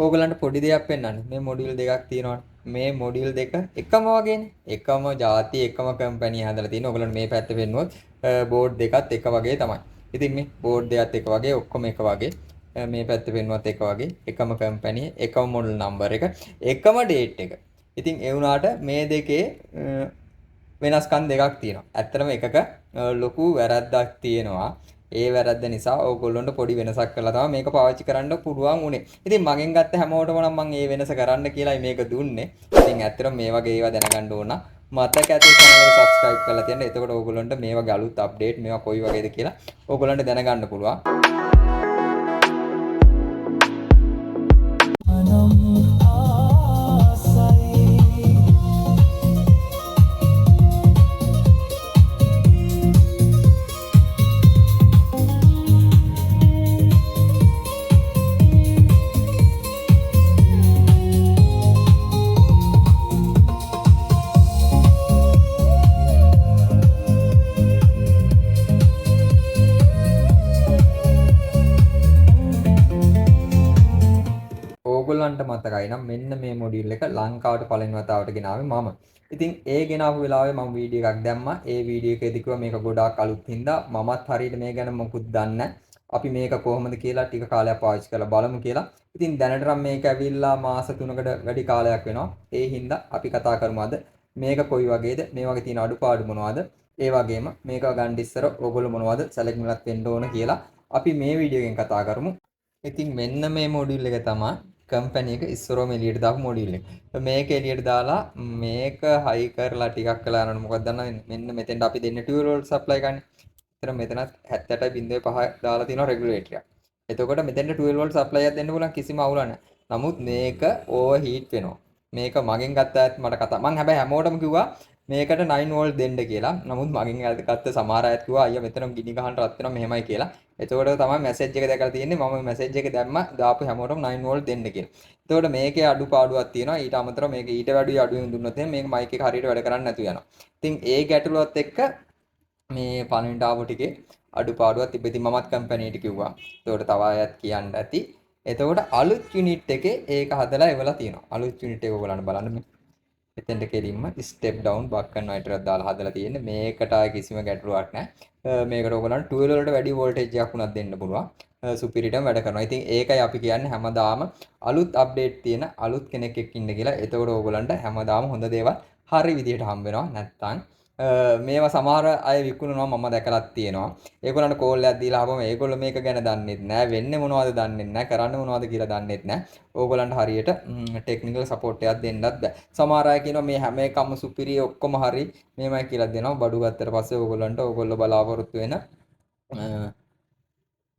ඕගොල්ලන්ට පොඩි දෙයක් පෙන්වන්න. මේ මොඩියුල් දෙකක් තියෙනවනේ. මේ මොඩියුල් දෙක එකම වගේනේ. එකම ජාති එකම කම්පැනි හදලා තියෙන. ඕගොල්ලන්ට මේ පැත්ත පෙන්නුවොත් බෝඩ් දෙකත් එක වගේ තමයි. ඉතින් මේ බෝඩ් දෙකත් එක වගේ, ඔක්කොම එක වගේ. මේ පැත්ත පෙන්නුවත් එක වගේ. එකම කම්පැනි, එකම මොඩල් නම්බර් එක, එකම ඩේට් එක. ඉතින් ඒ වුණාට මේ දෙකේ වෙනස්කම් දෙකක් තියෙනවා. ඇත්තටම එකක ලොකු වැරද්දක් තියෙනවා. ඒ වැරද්ද නිසා ඕගොල්ලොන්ට පොඩි වෙනසක් කරලා තමයි මේක පාවිච්චි කරන්න පුළුවන් වුණේ. ඉතින් මගෙන් ගත්ත හැමෝටම නම් මං ඒ වෙනස කරන්න කියලායි මේක දුන්නේ. ඉතින් ඇත්තටම මේ වගේ ඒවා දැනගන්න ඕන නම් මතක ඇති channel එක subscribe කරලා තියන්න. එතකොට ඕගොල්ලොන්ට මේ වගේ අලුත් අප්ඩේට් මේවා කොයි වගේද කියලා ඕගොල්ලන්ට දැනගන්න පුළුවන්. ඕගොල්ලන්ට මතකයි නම් මෙන්න මේ මොඩියුල් එක ලංකාවට පළවෙනි වතාවට ගෙනාවේ මම. ඉතින් ඒ ගෙනාවු වෙලාවේ මම වීඩියෝ එකක් දැම්මා. ඒ වීඩියෝ එකේදී කිව්වා මේක ගොඩාක් අලුත් හින්දා මමත් හරියට මේ ගැන මොකුත් දන්නේ නැහැ. අපි මේක කොහොමද කියලා ටික කාලයක් පාවිච්චි කරලා බලමු කියලා. ඉතින් දැනට නම් මේක ඇවිල්ලා මාස 3කට වැඩි කාලයක් වෙනවා. ඒ හින්දා අපි කතා කරමු අද මේක කොයි වගේද, මේ වගේ තියෙන අඩුපාඩු මොනවද, ඒ වගේම මේක ගන්න ඉස්සර ඕගොල්ලෝ මොනවද සැලකිලිමත් වෙන්න ඕන කියලා අපි මේ වීඩියෝ එකෙන් කතා කරමු. ඉතින් මෙන්න මේ මොඩියුල් එක තමයි කම්පැනි එක ඉස්සරෝම එළියට දාපු මොඩියුල් එක. මේක එළියට දාලා මේක හයි කරලා ටිකක් වෙලා යනකොට මොකක්ද දන්නවද? මෙන්න මෙතෙන්ට අපි දෙන්නේ 12 වෝල්ට් සප්ලයි ගන්න. එතන මෙතනත් 78.5 දාලා තියෙනවා රෙගුලේටර් එක. එතකොට මෙතෙන්ට 12 වෝල්ට් සප්ලයි එකක් දෙන්න පුළුවන් කිසිම අවුලක් නැහැ. නමුත් මේක ඕවර් හීට් වෙනවා. මේක මගෙන් ගත්ත අයත් මට කතා. මං හැබැයි හැමෝටම කිව්වා මේකට 9 වෝල්ට් දෙන්න කියලා. නමුත් මගෙන් ගත්ත සමහර අයත් කිව්වා අයියා මෙතන ගිනි ගහන්න රත් වෙනවා මෙහෙමයි කියලා. එතකොට තමයි මැසේජ් එක දැකලා තියෙන්නේ. මම මැසේජ් එක දැම්ම දාපු හැමෝටම 9 වෝල්ට් දෙන්න කියලා. එතකොට මේකේ අඩුපාඩුවක් තියෙනවා. ඊට අමතරව මේක ඊට වැඩි අඩුවෙන් දුන්නොත් එහෙනම් මේක මයික් එක හරියට වැඩ කරන්නේ නැතුව යනවා. ඉතින් ඒ ගැටලුවත් එක්ක මේ පළවෙනිට ආපු ටිකේ අඩුපාඩුවක් තිබ්බ. ඉතින් මමත් කම්පැනිට කිව්වා. එතකොට තව අයත් කියන්න ඇති. එතකොට අලුත් යුනිට් එකේ ඒක හදලා එවලා තියෙනවා. අලුත් යුනිට් එක ඔයගොල්ලන්ට බලන්න මේ එතෙන්ට කෙලින්ම ස්ටෙප් ඩවුන් බක් කන්වර්ටර් එකක් දාලා හදලා තියෙන්නේ. මේකට ආයේ කිසිම ගැටලුවක් නැහැ. මේකට ඔයගොල්ලන්ට 12 වලට වැඩි වෝල්ටේජ් එකක් වුණත් දෙන්න පුළුවන්. සුපිරිටම වැඩ කරනවා. ඉතින් ඒකයි අපි කියන්නේ හැමදාම අලුත් අප්ඩේට් තියෙන අලුත් කෙනෙක් එක්ක ඉන්න කියලා. එතකොට ඔයගොල්ලන්ට හැමදාම හොඳ දේවල් හරි විදිහට හම්බ වෙනවා. නැත්තම් මේවා සමහර අය විකුණනවා මම දැකලත් තියෙනවා. ඒගොල්ලන්ට කෝල් එකක් දීලා ආවම ඒගොල්ලෝ මේක ගැන දන්නෙත් නෑ, වෙන්නේ මොනවද දන්නෙත් නෑ, කරන්නේ මොනවද කියලා දන්නෙත් නෑ. ඕගොල්ලන්ට හරියට ටෙක්නිකල් සපෝට් එකක් දෙන්නත් බෑ. සමහර අය කියනවා මේ හැම එකම සුපිරි ඔක්කොම හරි මේමයි කියලා දෙනවා. බඩු ගත්තට පස්සේ ඕගොල්ලන්ට ඕගොල්ලෝ බලාපොරොත්තු වෙන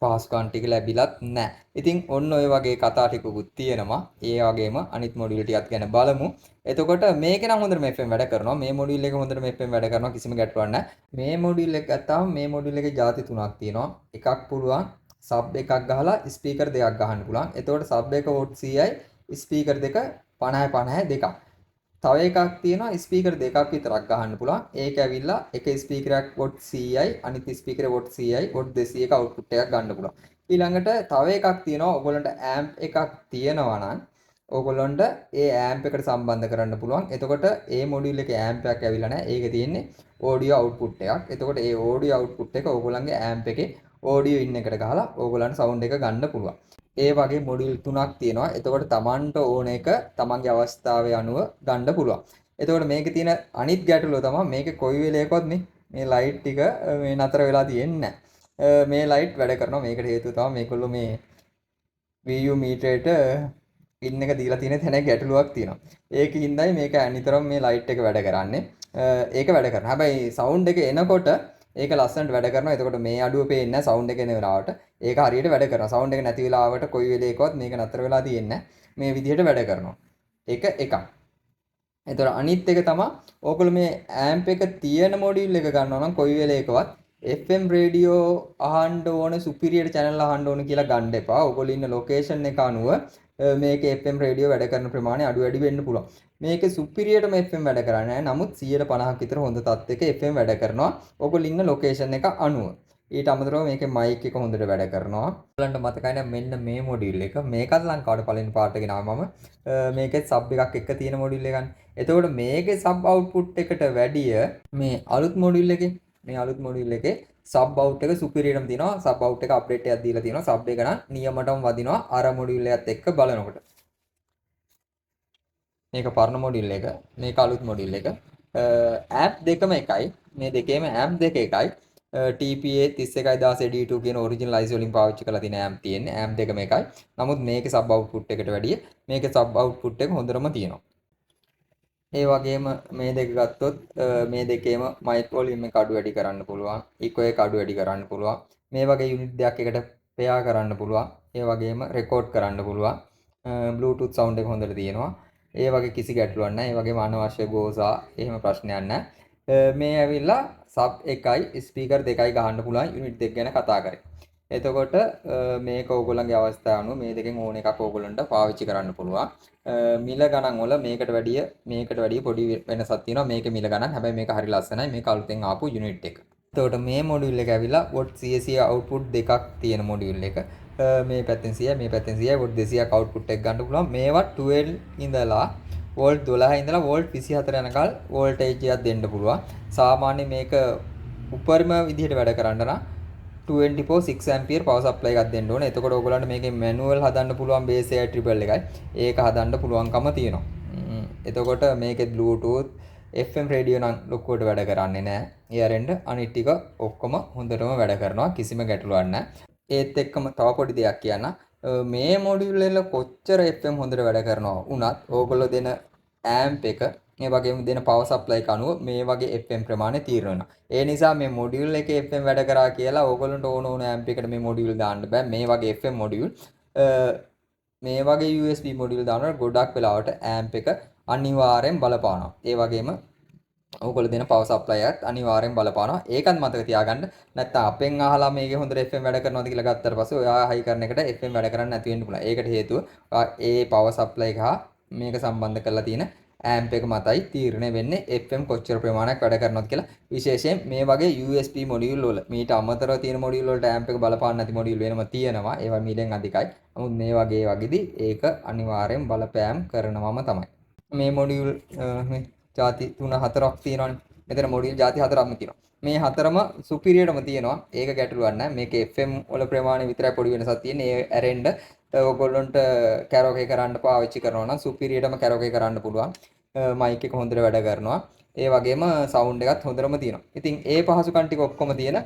පහසුකම් ටික ලැබිලත් නෑ. ඉතින් ඔන්න ඔය වගේ කතා ටිකකුත් තියෙනවා. ඒ වගේම අනිත් මොඩියුල් ටිකත් ගැන බලමු. එතකොට මේකේ නම් හොඳටම FM වැඩ කරනවා. මේ මොඩියුල් එක හොඳටම FM වැඩ කරනවා, කිසිම ගැටලුවක් නෑ. මේ මොඩියුල් එක ගත්තාම මේ මොඩියුල් එකේ ජාති තුනක් තියෙනවා. එකක් පුළුවන් සබ් එකක් ගහලා ස්පීකර් දෙකක් ගහන්න පුළුවන්. එතකොට සබ් එක වොට් 100යි, ස්පීකර් දෙක 50 50 දෙකක්. තව එකක් තියෙනවා ස්පීකර් දෙකක් විතරක් ගහන්න පුළුවන්. ඒක ඇවිල්ලා එක ස්පීකරයක් what 100යි, අනිත් ස්පීකරේ what 100යි, what 200ක අවුට්පුට් එකක් ගන්න පුළුවන්. ඊළඟට තව එකක් තියෙනවා ඔයගොල්ලන්ට ඇම්ප් එකක් තියෙනවා නම් ඔයගොල්ලන්ට ඒ ඇම්ප් එකට සම්බන්ධ කරන්න පුළුවන්. එතකොට ඒ මොඩියුල් එකේ ඇම්ප් එකක් ඇවිල්ලා නැහැ. ඒකේ තියෙන්නේ ඔඩියෝ අවුට්පුට් එකක්. එතකොට ඒ ඔඩියෝ අවුට්පුට් එක ඔයගොල්ලන්ගේ ඇම්ප් එකේ ඔඩියෝ ඉන් එකට ගහලා ඔයගොල්ලන්ට සවුන්ඩ් එක ගන්න පුළුවන්. ඒ වගේ මොඩියුල් තුනක් තියෙනවා. එතකොට Tamanට ඕන එක Tamanගේ අවස්ථාවේ අනුව ගන්න පුළුවන්. එතකොට මේකේ තියෙන අනිත් ගැටලුව තමයි මේකේ කොයි වෙලේකවත් මේ ලයිට් ටික මේ නතර වෙලා තියෙන්නේ නැහැ. මේ ලයිට් වැඩ කරනවා. මේකට හේතුව තමයි මේගොල්ලෝ මේ VU මීටරේට ඉන් එක දීලා තියෙන තැන ගැටලුවක් තියෙනවා. ඒක හින්දායි මේක නිතරම මේ ලයිට් එක වැඩ කරන්නේ. ඒක වැඩ කරනවා. හැබැයි සවුන්ඩ් එක එනකොට ඒක ලස්සනට වැඩ කරනවා. එතකොට මේ අඩුව පේන්නේ නැහැ සවුන්ඩ් එක එන වෙලාවට. ඒක හරියට වැඩ කරනවා. සවුන්ඩ් එක නැති වෙලාවට කොයි වෙලේකවත් මේක නතර වෙලා තියෙන්නේ නැහැ. මේ විදිහට වැඩ කරනවා. ඒක එකක්. එතකොට අනිත් එක තමයි ඕගොල්ලෝ මේ ඇම්ප් එක තියෙන මොඩියුල් එක ගන්නවා නම් කොයි වෙලේකවත් FM radio අහන්න ඕන, සුපිරියට චැනල් අහන්න ඕන කියලා ගන්න එපා. ඕගොල්ලෝ ඉන්න ලොකේෂන් එක අනුව මේකේ FM radio වැඩ කරන ප්‍රමාණය අඩු වැඩි වෙන්න පුළුවන්. මේකේ සුපිරියටම FM වැඩ කරන්නේ නැහැ. නමුත් 150ක් විතර හොඳ තත්ත්වයක FM වැඩ කරනවා. ඕගොල්ලෝ ඉන්න ලොකේෂන් එක අනුව. ඊට අමතරව මේකේ මයික් එක හොඳට වැඩ කරනවා. ඔයාලන්ට මතකයි නම් මෙන්න මේ මොඩියුල් එක මේකත් ලංකාවට පළවෙනි පාරට ගෙනාවා මම. මේකෙත් සබ් එකක් එක්ක තියෙන මොඩියුල් එකනේ. එතකොට මේකේ සබ් අවුට්පුට් එකට වැඩිය මේ අලුත් මොඩියුල් එකේ සබ් අවුට් එක සුපිරියටම තියෙනවා. සබ් අවුට් එක අප්ඩේට් එකක් දීලා තියෙනවා. සබ් එක නම් නියමටම වදිනවා අර මොඩියුල් එකත් එක්ක බලනකොට. මේක පරණ මොඩියුල් එක, මේක අලුත් මොඩියුල් එක. ඇම්ප් දෙකම එකයි. මේ දෙකේම ඇම්ප් දෙක එකයි. TPA 3116 D2 කියන ඔරිජිනල් IC වලින් පාවිච්චි කරලා තියෙන ඇම්ප් තියෙන්නේ. ඇම්ප් දෙකම එකයි. නමුත් මේකේ සබ් අවුට්පුට් එකට වැඩිය මේකේ සබ් අවුට්පුට් එක හොඳටම තියෙනවා. ඒ වගේම මේ දෙක ගත්තොත් මේ දෙකේම මයික් වොලියුම් එක අඩු වැඩි කරන්න පුළුවන්. ඉකෝ එක අඩු වැඩි කරන්න පුළුවන්. මේ වගේ යුනිට් දෙකක් එකට පෙයා කරන්න පුළුවන්. ඒ වගේම රෙකෝඩ් කරන්න පුළුවන්. Bluetooth sound එක හොඳට තියෙනවා. ඒ වගේ කිසි ගැටලුවක් නැහැ. ඒ වගේම අනවශ්‍ය ගෝසා එහෙම ප්‍රශ්නයක් නැහැ. මේ ඇවිල්ලා සබ් එකයි ස්පීකර් දෙකයි ගහන්න පුළුවන් යුනිට් දෙක ගැන කතා කරේ. එතකොට මේක ඕගොල්ලන්ගේ අවස්ථාව අනුව මේ දෙකෙන් ඕන එකක් ඕගොල්ලන්ට පාවිච්චි කරන්න පුළුවන්. මිල ගණන් වල මේකට වැඩිය පොඩි වෙනසක් තියෙනවා මේකේ මිල ගණන්. හැබැයි මේක හරි ලස්සනයි. මේක අලුතෙන් ආපු යුනිට් එක. එතකොට මේ මොඩියුල් එක ඇවිල්ලා වොට් 100 අවුට්පුට් දෙකක් තියෙන මොඩියුල් එක. මේ පැත්තෙන් 100, මේ පැත්තෙන් 100, what 200ක් අවුට්පුට් එක ගන්න පුළුවන්. මේවා 12 ඉඳලා වෝල්ට් 12 ඉඳලා වෝල්ට් 24 යනකල් වෝල්ටේජ් එකක් දෙන්න පුළුවන්. සාමාන්‍ය මේක උපරිම විදිහට වැඩ කරන්න නම් 24 6 ampere power supply එකක් දෙන්න ඕනේ. එතකොට ඔයගොල්ලන්ට මේකේ මැනුවල් හදන්න පුළුවන් බේස් එකයි ට්‍රිපල් එකයි. ඒක හදන්න පුළුවන්කම තියෙනවා. එතකොට මේකේ Bluetooth, FM radio නම් ලොකුවට වැඩ කරන්නේ නෑ. ඒ අරෙන්න අනිත් ටික ඔක්කොම හොඳටම වැඩ කරනවා. කිසිම ගැටලුවක් නෑ. ඒත් එක්කම තව පොඩි දෙයක් කියන්න. මේ මොඩියුල් වල කොච්චර FM හොඳට වැඩ කරනවා වුණත් ඕගොල්ලෝ දෙන ඇම්ප් එක, ඒ වගේම දෙන පවර් සප්ලයි එක අනුව මේ වගේ FM ප්‍රමාණය තීරණය වෙනවා. ඒ නිසා මේ මොඩියුල් එකේ FM වැඩ කරා කියලා ඕගොල්ලන්ට ඕන ඕන ඇම්ප් එකට මේ මොඩියුල් දාන්න බෑ. මේ වගේ FM module, මේ වගේ USB module දානකොට ගොඩක් වෙලාවට ඇම්ප් එක අනිවාර්යෙන් බලපානවා. ඒ වගේම ඕගොල්ලෝ දෙන පවර් සප්ලයි එකත් අනිවාර්යෙන් බලපානවා. ඒකත් මතක තියාගන්න. නැත්තම් අපෙන් අහලා මේකේ හොඳට FM වැඩ කරනවද කියලා ගත්තට පස්සේ ඔයා හයි කරන එකට FM වැඩ කරන්නේ නැති වෙන්න පුළුවන්. ඒකට හේතුව ඒ පවර් සප්ලයි එක හා මේක සම්බන්ධ කරලා තියෙන ඇම්ප් එක මතයි තීරණය වෙන්නේ FM කොච්චර ප්‍රමාණයක් වැඩ කරනවද කියලා. විශේෂයෙන් මේ වගේ USB module වල, මීට අමතරව තියෙන මොඩියුල් වලට ඇම්ප් එක බලපාන්න නැති මොඩියුල් වෙනම තියෙනවා. ඒවා මිලෙන් අධිකයි. නමුත් මේ වගේ වගේදී ඒක අනිවාර්යෙන් බලපෑම් කරනවම තමයි. මේ මොඩියුල් මේ ජාති තුන හතරක් තියෙනවනේ. මෙතන මොඩියුල් ජාති හතරක්ම තියෙනවා. මේ හතරම සුපිරියටම තියෙනවා. ඒක ගැටලුවක් නෑ. මේකේ FM වල ප්‍රමාණය විතරයි පොඩි වෙනසක් තියෙන්නේ. ඒ ඇරෙන්න ඔයගොල්ලන්ට කැරෝකේ කරන්න පාවිච්චි කරනවා නම් සුපිරියටම කැරෝකේ කරන්න පුළුවන්. මයික් එක හොඳට වැඩ කරනවා. ඒ වගේම සවුන්ඩ් එකත් හොඳටම තියෙනවා. ඉතින් ඒ පහසුකම් ටික ඔක්කොම තියෙන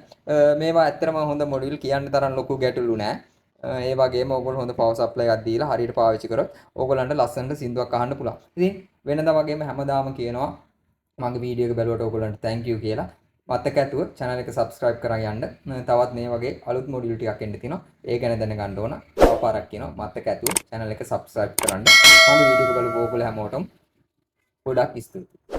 මේවා ඇත්තටම හොඳ මොඩියුල්, කියන්න තරම් ලොකු ගැටලු නෑ. ඒ වගේම ඔයගොල්ලෝ හොඳ පවර් සප්ලයි එකක් දීලා හරියට පාවිච්චි කරොත් ඕගොල්ලන්ට ලස්සනට සින්දුවක් අහන්න පුළුවන්. ඉතින් වෙනදා වගේම හැමදාම කියනවා මගේ වීඩියෝ එක බැලුවට ඔයගොල්ලන්ට thank you කියලා. මතක ඇතුව channel එක subscribe කරන් යන්න. තවත් මේ වගේ අලුත් මොඩියුල් ටිකක් එන්න තියෙනවා. ඒ ගැන දැනගන්න ඕන. තව පාරක් කියනවා, මතක ඇතුව channel එක subscribe කරන්න. මගේ වීඩියෝ එක බලපු ඔයගොල්ලෝ හැමෝටම ගොඩක් ස්තුතියි.